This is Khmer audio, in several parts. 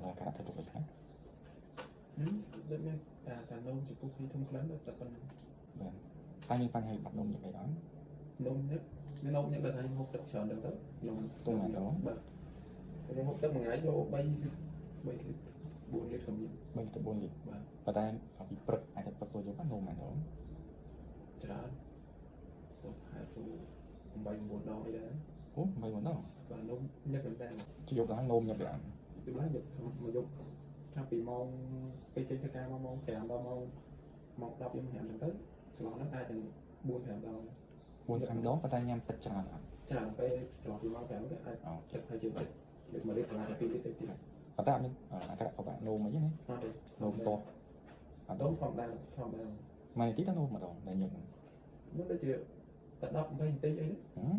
តើការធ្វើទុកវិញខ្លះ ដូចមានតាតានោមចំពោះគ្នាធំក្លិនតែប៉ុណ្្នឹង បាទតែមានបញ្ហាវិបត្តិនោមយ៉ាងម៉េចអត់ នោមញឹកមាននោមញឹកដល់ថាខ្ញុំហូបទឹកច្រើនហ្នឹងទៅខ្ញុំ ទុំម្ដង បាទខ្ញុំហូបទឹកមួយថ្ងៃចូល3លីត្រ3លីត្រ4លីត្រក៏មាន 3ទៅ4លីត្រ បាទ ប៉ុន្តែពីព្រឹកអាចទៅព្រឹកទៅយប់នោមម្ដង ច្រើនប្រហែលចូល8 9ដងអីដែរ អូ8 9ដង បាទនោមញឹកមែនតើ យប់ឡើងនោមញឹកដែរ យប់ឡើងយប់មកយប់ចាប់ពីម៉ោងពេលចេញធ្វើការមកម៉ោង5ដល់ម៉ោងម៉ោង10យំ5ហ្នឹងទៅចន្លោះហ្នឹងអាចនឹង4 5ដង 4 5ដងប៉ុន្តែញ៉ាំទឹកច្រើនអត់ ច្រើនពេលចន្លោះពីម៉ោង5ទៅអាច អូ ទឹកហើយជាងទឹកលីត្រ1លីត្រកន្លះទៅ2លីត្រទៅទៀត ប៉ុន្តែអត់មានអាការៈពិបាកនោមអីទេណា អត់ទេ នោមតោះអត់ ដុំធម្មតាធម្មតា មួយនាទីទៅនោមម្ដងដែលញឹក នោះដូចជាតែ10 20នាទីអីហ្នឹង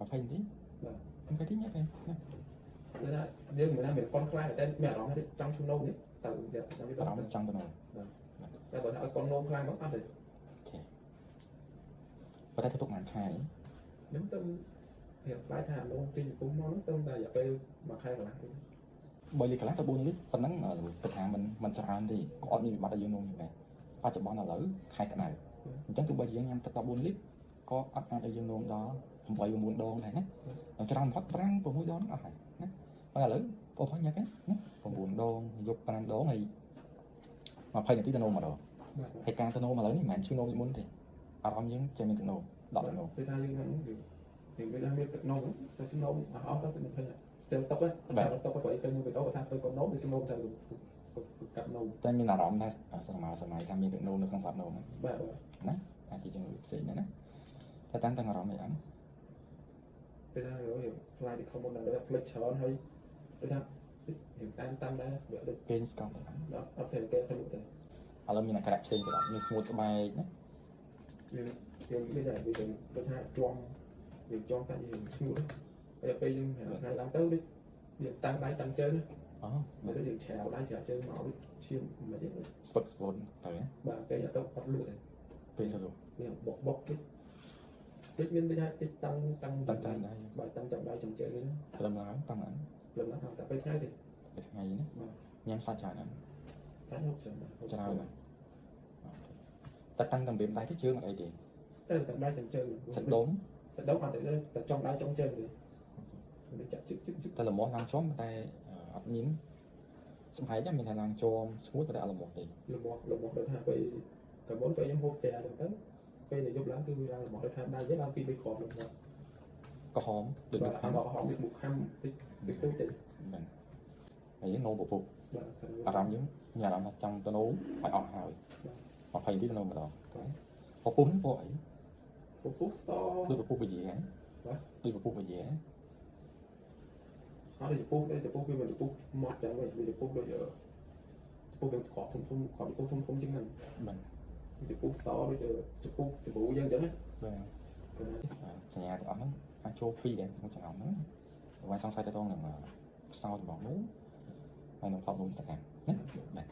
20នាទី បាទ 20នាទីញឹកទេណា គឺថាយើងមិនថាមានប៉ុនខ្លាំងតែមានអារម្មណ៍ថាចង់ឈុំនោមនេះទៅចាំវា អារម្មណ៍ចង់ទៅនោម តែបើថាឲ្យកូននោមខ្លាំងមកអត់ទេ OK ប៉ុន្តែធ្វើទុកមួយខែ ខ្ញុំទៅរៀបខ្លាចថានោមចេញពីពុះមកហ្នឹងទៅតែរយៈពេលមួយខែកន្លះទេ 3លីត្រកន្លះទៅ4លីត្រប៉ុណ្ណឹងគិតថាមិនច្រើនទេក៏អត់មានវិបត្តិឲ្យយើងនោមដែរបច្ចុប្បន្នឥឡូវខែក្តៅអញ្ចឹងទោះបីជាយើងញ៉ាំទឹក14លីត្រក៏អត់អាចឲ្យយើងនោមដល់8 9ដងដែរណាច្រើនបំផុត5 6ដងអស់ហើយណាប៉ុន្តែឥឡូវបងប្អូនញ៉ាំណា9ដងយប់5ដងហើយ20នាទីទៅនោមម្ដង បាទ ហើយការទៅនោមឥឡូវនេះមិនមែនឈឺនោមដូចមុនទេអារម្មណ៍យើងចេះមានទឹកនោមដកទឹកនោម ពេលថាយើងហ្នឹងវាវាថាមានទឹកនោមទៅឈុំនោមអស់ទៅទឹក20សិលតុកហ្នឹងតែតុកក៏អីទៅនៅវីដេអូថាទៅកូននោមទៅឈុំនោមទៅកាប់នោម តែមានអារម្មណ៍ថាសម័យសម័យថាមានទឹកនោមនៅក្នុងស្លាបនោមហ្នឹង បាទបាទ ណាអាចជាជំងឺផ្សេងដែរណាតែតាំងតាំងអារម្មណ៍អីអត់ ពេលថារៀបខ្លាចពីខំមុនដែរថាផ្លិចច្រើនហើយពេលថារៀបតាមតាមដែរវាដូច គេងស្កប់អីអត់ អត់ស្គាល់គេទៅលក់ទេ ឥឡូវមានអាការៈផ្សេងទៀតអត់មានស្ងួតស្បែកណា វាវាមានតែវាដូចថាជាំវាជាំតែយើងស្ងួតហើយពេលយើងថ្ងៃឡើងទៅដូចយើងតាំងដៃតាំងជើង អូ មកដូចយើងឆាវដៃឆាវជើងមកដូចឈាមមិនទេ ស្ពឹកស្ពូនទៅហ៎ បាទពេលទៅអត់លក់ទេ ពេលទៅ វាបុកបុកតិចតិចមានដូចថាតិចតាំងតាំង តាំងតាំងដែរ បាទតាំងចំដៃចំជើងនេះ ព្រលឹមឡើងតាំងឡើង លំឡើងតែពេលថ្ងៃទេ ពេលថ្ងៃណា បាទ ញ៉ាំសាច់ច្រើនអត់ សាច់ហូបច្រើន ច្រើនណាស់តែតាំងតម្រៀបដៃទៅជើងអត់អីទេ តែតាំងដៃតាំងជើង សាច់ដុំ តែដុំអត់ទេតែចុងដៃចុងជើងទេវាចាក់ជឹកជឹកជឹក តែលមាស់ឡើងជាំតែអត់មានស្បែកមានថាឡើងជាំស្ងួតតែអត់លមាស់ទេ លមាស់លមាស់ដូចថាពេលកាលមុនពេលខ្ញុំហូបស្រាចឹងទៅពេលដែលយប់ឡើងគឺវាឡើងលមាស់ដូចថាដៃវាឡើងពី3គ្រាប់លមាស់ ក្រហមដូច បាទ បុកខាំ អាមកហមវាបុកខាំតិចតិចទូចតិច បាទហើយនោមពពុះ បាទ អារម្មណ៍យើងមានអារម្មណ៍ថាចង់ទៅនោមឲ្យអស់ហើយ20នាទីទៅនោមម្ដងពពុះហ្នឹងពណ៌អី ពពុះស ដូចពពុះពជាហ៎ បាទ ដូចពពុះពជាហ៎ អត់ដូចពពុះទេពពុះវាមិនពពុះម៉ត់ចឹងវិញវាពពុះដូចពពុះវាគ្រាប់ធំធំគ្រាប់ពពុះធំធំជាងហ្នឹង បាទ ពពុះសដូចពពុះសាប៊ូយើងចឹងណា បាទសញ្ញាទាំងអស់ហ្នឹងអាចចូលពីរដែរក្នុងចំណោមហ្នឹងអ្វីសង្ស័យទៅនឹងខ្សោយរបស់នោមហើយនឹងផ្លត់នោមសកម្មណាបាទ